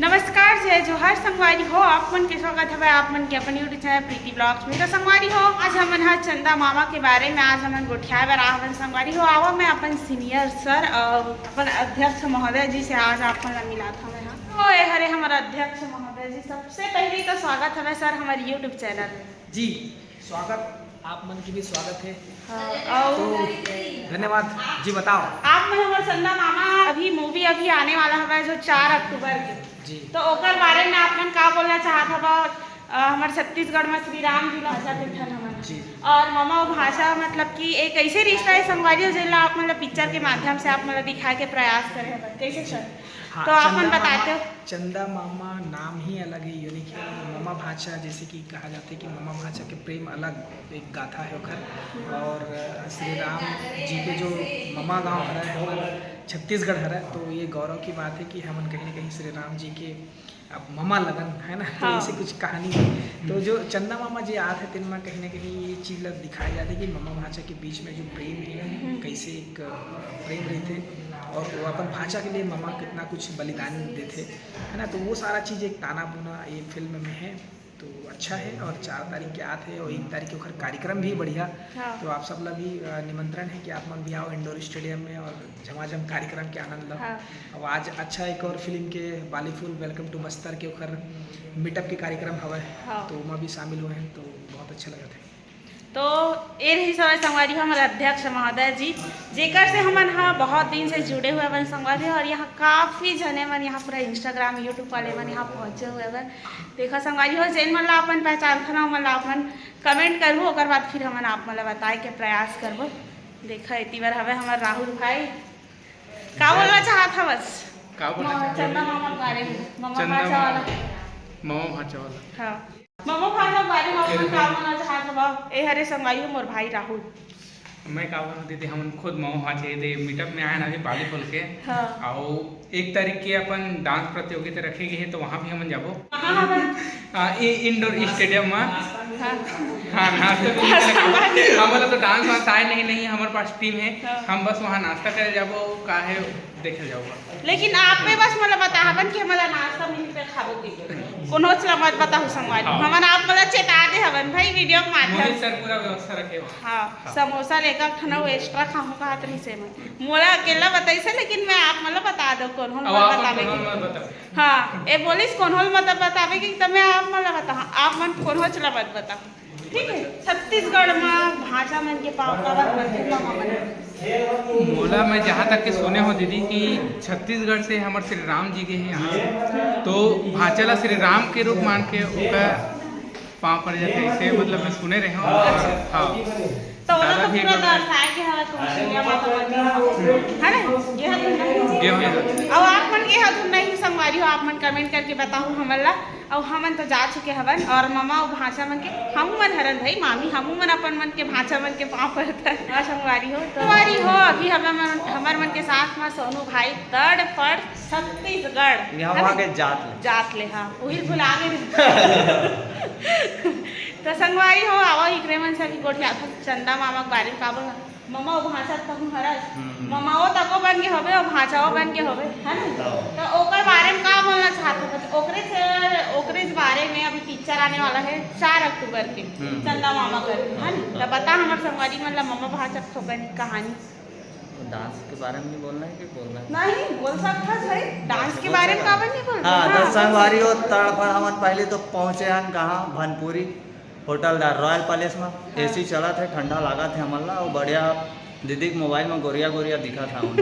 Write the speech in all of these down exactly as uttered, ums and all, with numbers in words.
नमस्कार, जय जोहार संगवारी हो, आप मन के स्वागत हवय आप मन के अपन YouTube चैनल प्रीति ब्लॉग्स में। तो संगवारी हो, आज हमन ह चंदा मामा के बारे में आज हमन गोठियाए बर आ हवन। संगवारी हो, आवा मैं अपन सीनियर सर और अपन अध्यक्ष महोदय जी से आज आप मन ला मिलात हवं। हाँ, तो ये हरे हमर अध्यक्ष महोदय जी, सबसे पहले तो स्वागत हवय सर हमर YouTube चैनल में। जी, स्वागत, आप मन के भी स्वागत है। हाँ, तो और धन्यवाद जी। बताओ। आप मन हमर चंदा मामा अभी मूवी अभी आने वाला हवय जो चार अक्टूबर के। जी। तो ओकर बारे में आप मन का बोलना चाहत हव? अ, हमर छत्तीसगढ़ में श्री राम जी ला भांचा के ठन हमन। जी। और ममा अउ भांचा मतलब कि एक ऐसे रिश्ता है संगवारी हो, जेला आप मतलब पिक्चर के माध्यम से आप मतलब दिखाए के प्रयास करे हवन। कैसे सर? हाँ, तो आप मन चंदा मामा, बताते हो? चंदा मामा नाम ही अलग है, यूनिक है। ममा भांचा जैसे कि कहा जाता है कि ममा भांचा के प्रेम अलग एक गाथा है ओखर। और, अ, श्री राम जी के जो ममा गांव हरा है, हमर छत्तीसगढ़ हरा है, तो ये गौरव की बात है कि हमन कहीं ना कहीं श्री राम जी के अब ममा लगन है ना, तो हाँ। ऐसे कुछ कहानी है। तो जो चंदा मामा जी आत है, तेन में कहीं ना कहीं ये चीज ला दिखाया जाता है कि ममा भांचा के बीच में जो प्रेम है, हम्म। कैसे एक, अ, प्रेम रहते और वो अपन भांचा के लिए ममा कितना कुछ बलिदान देते, है ना। तो वो सारा चीज एक ताना बुना ये फिल्म में है। तो अच्छा है, और चार तारीख के आत है और एक तारीख के ओखर कार्यक्रम भी बढ़िया। हाँ। तो आप सब ला भी, अ, निमंत्रण है कि आप मन भी आओ इंडोर स्टेडियम में और झमाझम कार्यक्रम के आनंद लो। हाँ। अब आज अच्छा एक और फिल्म के बालीफुल वेलकम टू बस्तर के ओखर मीटअप के कार्यक्रम हवय। हाँ। तो ओमा भी शामिल हुए हैं, तो बहुत अच्छा लगा था। तो ये रही सवय संगवारी हमर अध्यक्ष महोदय जी, जेकर से हमन ह बहुत दिन से जुड़े हुए हवन संगवारी हो, और यहाँ काफ़ी जने मन यहाँ पूरा Instagram, YouTube वाले मन यहाँ पहुँचे हुए हवन। देखो संगवारी हो, जेन मन ला अपन पहचान थना, मन ला अपन कमेंट करहु, ओकर बाद फिर हमन आप मन ला बताए के प्रयास करबो। देखो एती बर हवे हमर राहुल भाई, का बोलना चाहत हवस? का बोलना चाहत चंदा मामा के बारे में, ममा चंदा भांचा मामा, वाला। ममा भांचा वाला। हाँ। ममा भांचा के बारे में अपन का बोलना चाहत हवा? ए हरे संगवारी हो मोर भाई राहुल। मैं का बोलूं दीदी, हमन खुद ममा भांचा दे मीटअप में आए ना अभी बालीफुल के। हाँ। अउ एक तारीख के अपन डांस प्रतियोगिता रखे गए है, तो वहाँ भी हमन जाबो। कहाँ हवन? आ, इ-, इंडोर स्टेडियम में। हाँ। हाँ, नाश्ता भी नहीं करना। हमला तो डांस वांस आए नहीं, नहीं, हमारे पास टीम है। हाँ। हम बस वहाँ नाश्ता करे जाबो, का है, देखे जाओगा। लेकिन आप पे बस मतलब बतावन कि हमारा नाश्ता मिलते खाबो के। कोनो चला मत बताओ संगवारी। हाँ। हमन आप मतलब चेता दे हवन भाई वीडियो के माध्यम मोहित से। सर पूरा व्यवस्था रखे हो। हाँ, हाँ। समोसा लेकर खाना वो एक्स्ट्रा खाऊं कहा तो नहीं से मैं। मोला अकेला बताई से, लेकिन मैं आप मतलब बता दो कौन हो अब आप बतावे कौन के। मत बताओ। हाँ, ए बोलिस कौन हो मतलब बतावे कि तब मैं आप मतलब बता, आप मन कौन हो चला मत बता। ठीक है, छत्तीसगढ़ में भांचा मन के पाँव काबर पड़थे ममा मन? मोला मैं जहाँ तक के सुने हो दीदी कि छत्तीसगढ़ से हमर श्री राम जी गए हैं यहाँ, तो भांचा ला श्री राम के रूप मान के ओकर पाँव पड़ जाते, ऐसे मतलब मैं सुने रहे हूँ। हाँ। तो वो लोग दादा तो भी पूरा एकदम दर्शाए के हवा तुम दुनिया में तो बनी हो। है ना? ये है तुम नहीं। ये हो गया। अब आप मन के हाथ नहीं संगवारी हो, आप मन कमेंट करके बताओ हमन ला। अउ हमन तो जा चुके हवन और ममा अउ भांचा मन के, हमू मन हरन भाई मामी, हमू मन अपन मन के भांचा मन के पाँव पड़थन। हाँ, संगवारी हो तो संगवारी हो, अभी हमर मन, हमर मन के साथ में सोनू भाई तड़ फड़ छत्तीसगढ़, यहाँ है वहाँ ना? के जात ले। जात ले, हाँ, वही भुला गए। तो संगवारी हो, आवा इकरे मन से अभी गोठियाथन चंदा मामा के बारे में का बोलना। ममा अउ भांचा त कहूँ हरस। हम्म। ममाओ तको बन के होबे अउ भांचाओ बन के होबे, है ना? हाँ। तो ओकर बारे में का बोलना चाहत हो? ओकरे से, ओकरे बारे में अभी पिक्चर आने वाला है चार अक्टूबर के, हम्म। चंदा मामा कर, है ना? तो बता हमर संगवारी मन ला ममा भांचा के थोकन कहानी। डांस के बारे में नहीं बोलना है कि बोलना है? नहीं, बोल सकता है भाई। डांस के बारे में काबर नहीं बोलना? हाँ, हाँ, तो बोल संगवारी सकते हो। तड़फड़ हमन पहले तो पहुँचे हन कहाँ? Bhanpuri. Hotel the royal palace में। हाँ। एसी चलत हे, ठंडा लागत हे हमन ला, अउ बढ़िया दीदी के मोबाइल में गोरिया गोरिया दिखत हे हमन।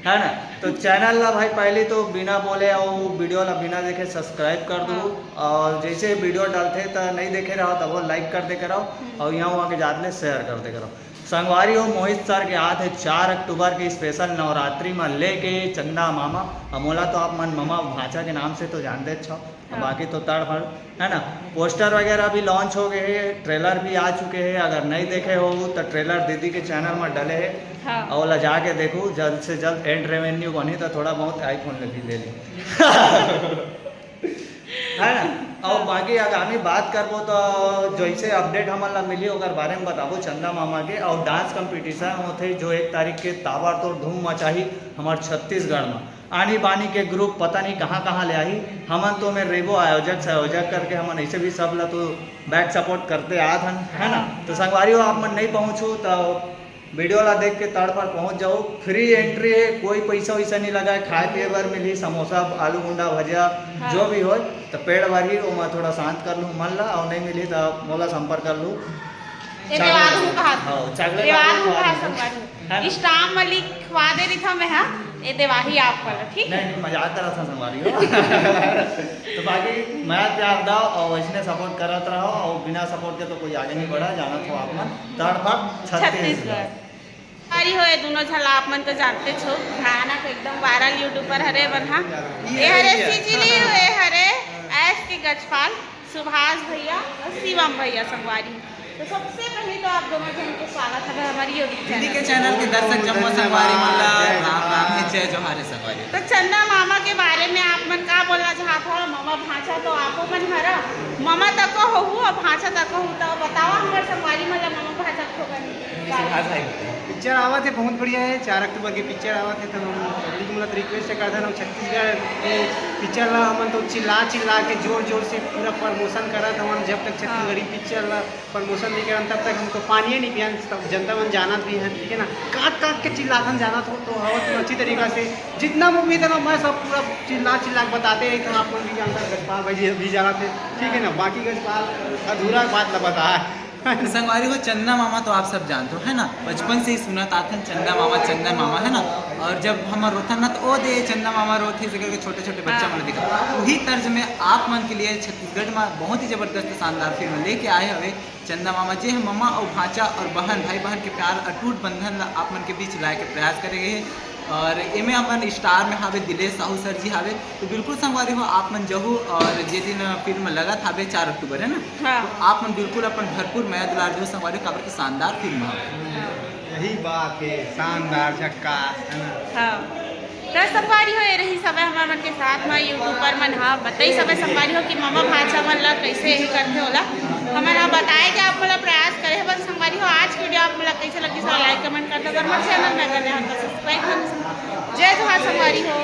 है ना? तो चैनल ला भाई पहले तो बिना बोले अउ वीडियो ला बिना देखे सब्सक्राइब कर दो। हाँ। अउ जैसे वीडियो डालथे त नहीं देखे रहो तब वो लाइक कर दे करो। हम्म। अउ यहाँ वहाँ के जात ले शेयर कर दे करो। संगवारी हो, मोहित सर के आत हे चार अक्टूबर के स्पेशल नवरात्रि में लेके चंदा मामा। अउ मोला तो आप मन ममा भांचा के नाम से तो जानते हो। हाँ। बाकी तो तड़फड़, है ना? पोस्टर वगैरह भी लॉन्च हो गए हे, ट्रेलर भी आ चुके हे। अगर नहीं देखे हो तो ट्रेलर दीदी के चैनल में डले हे। हाँ। अउ ओला जाके देखो, जल्द से जल्द एड रेवेन्यू बनी तो थोड़ा बहुत आईफोन ले भी ले ली। है ना? अउ हाँ। बाकी आगामी बात करबो तो जैसे अपडेट हमन ला मिली ओकर बारे में बताबो चंदा मामा के। अउ डांस कंपटीशन होथे जो एक तारीख के ताबड़तोड़ धूम मचाही हमर छत्तीसगढ़ में। आनी बानी के ग्रुप पता नहीं कहाँ कहाँ ले आही। हमन तो में रेबो आयोजक संयोजक करके हमन ऐसे भी सब ला तो बैक सपोर्ट करते आत हन, है ना? तो संगवारी हो, आप मन नहीं पहुँचू तो वीडियो ला देख के तड़फड़ पहुँच जाओ। फ्री एंट्री है, कोई पैसा वैसा नहीं लगा है। खाए पिए बर मिली, समोसा, आलू गुंडा, भजिया, हाँ। जो भी हो तो पेट भरही। ओमा थोड़ा शांत कर लू मन ला, और नहीं मिली तो मोला संपर्क कर लू। ये देवाल हूँ कहा था। हाँ, चॉकलेट देवाल हूँ कहा संगवारी। है ना? स्टाम्प वाली खवा दे रही था मैं, हाँ। ये देवाही आप वाला, ठीक है? नहीं, नहीं, मजाक करा था संगवारी हो। तो बाकी मया प्यार दो और वैसने सपोर्ट करत रहो, और बिना सपोर्ट के तो कोई आगे नहीं बढ़ा। जाना तो आप मन तड़फड़ छत्तीसगढ़। संगवारी हो, ये दोनों झला आप मन तो जानते छो, भयानक एकदम वायरल यूट्यूबर हरे बन, हाँ। ये हरे सिजिली, ये हरे ऐस के गजपाल, सुभाष भैया और शिवम भैया संगवारी। तो सबसे पहले तो आप दोनों जन के स्वागत है हमारी YouTube चैनल के। दर्शक जम्मो संगवारी मन ला राम राम हे, जय जोहार हे संगवारी। तो चंदा मामा के बारे में आप मन का बोलना चाहत हो? मामा भांचा तो आपो मन हरा, मामा तको होहू और भांचा तको हो, तो बताओ हमारे संगवारी मन ला मामा भांचा को पिक्चर आवत है, बहुत बढ़िया है। चार अक्टूबर के पिक्चर आवत है, तो हम पब्लिक मन ला रिक्वेस्ट करत हन, छत्तीसगढ़ के पिक्चर ला हमन तो चिल्ला चिल्ला के जोर जोर से पूरा प्रमोशन करत हवन। जब तक छत्तीसगढ़ी पिक्चर ला प्रमोशन नहीं करन तब तक हमको पानी नहीं पियन। सब जनता मन जानत भी हैं, ठीक है ना? काट काट के चिल्लाथन, जानत हो तो हवत तो अच्छी तरीका से जितना मूवी था ना, मैं सब पूरा चिल्ला चिल्ला के बताते रही था। आप लोग भी जानता है, गजपाल भाई जी भी जानत थे, ठीक है ना? बाकी गजपाल अधूरा बात ला बता है। तो संगवारी हो, चंदा मामा तो आप सब जानते हो, है ना? बचपन से ही सुनत आथन चंदा मामा, चंदा मामा, है ना? और जब हम रोथन ना तो ओ दे चंदा मामा रोथे से करके छोटे छोटे बच्चा मन दिखा। वही तर्ज में आप मन के लिए छत्तीसगढ़ में बहुत ही जबरदस्त शानदार फिल्म लेके आए हवे चंदा मामा, जे ह ममा अउ भांचा और बहन, भाई बहन के प्यार अटूट बंधन ला आप मन के बीच लाए के प्रयास करे गए हे। और एमे हमन स्टार में हावे दिलेश साहू सर जी हावे। तो बिल्कुल संगवारी हो, आप मन जहू और जे दिन फिल्म लगत हावे चार अक्टूबर, है ना? हाँ। तो आप मन बिल्कुल अपन भरपूर मया दुलार दो संगवारी हो, काबर की शानदार फिल्म हावे। हाँ। यही बात है, शानदार, झक्कास, है ना? हाँ। तो संगवारी हो, ये रही समय हमार मन के साथ में यूट्यूबर मन हा। बताई समय संगवारी हो कि ममा भांचा मन ला कैसे यही करते होला। हमन हा बताए के आप मन ला प्रयास करे हे। बस संगवारी हो, आज की वीडियो आप मन ला कैसे लगी, सब लाइक कमेंट कर दो। अगर हमारे चैनल में अगर नहीं हो तो सब्सक्राइब कर दो। जय जोहार संगवारी हो।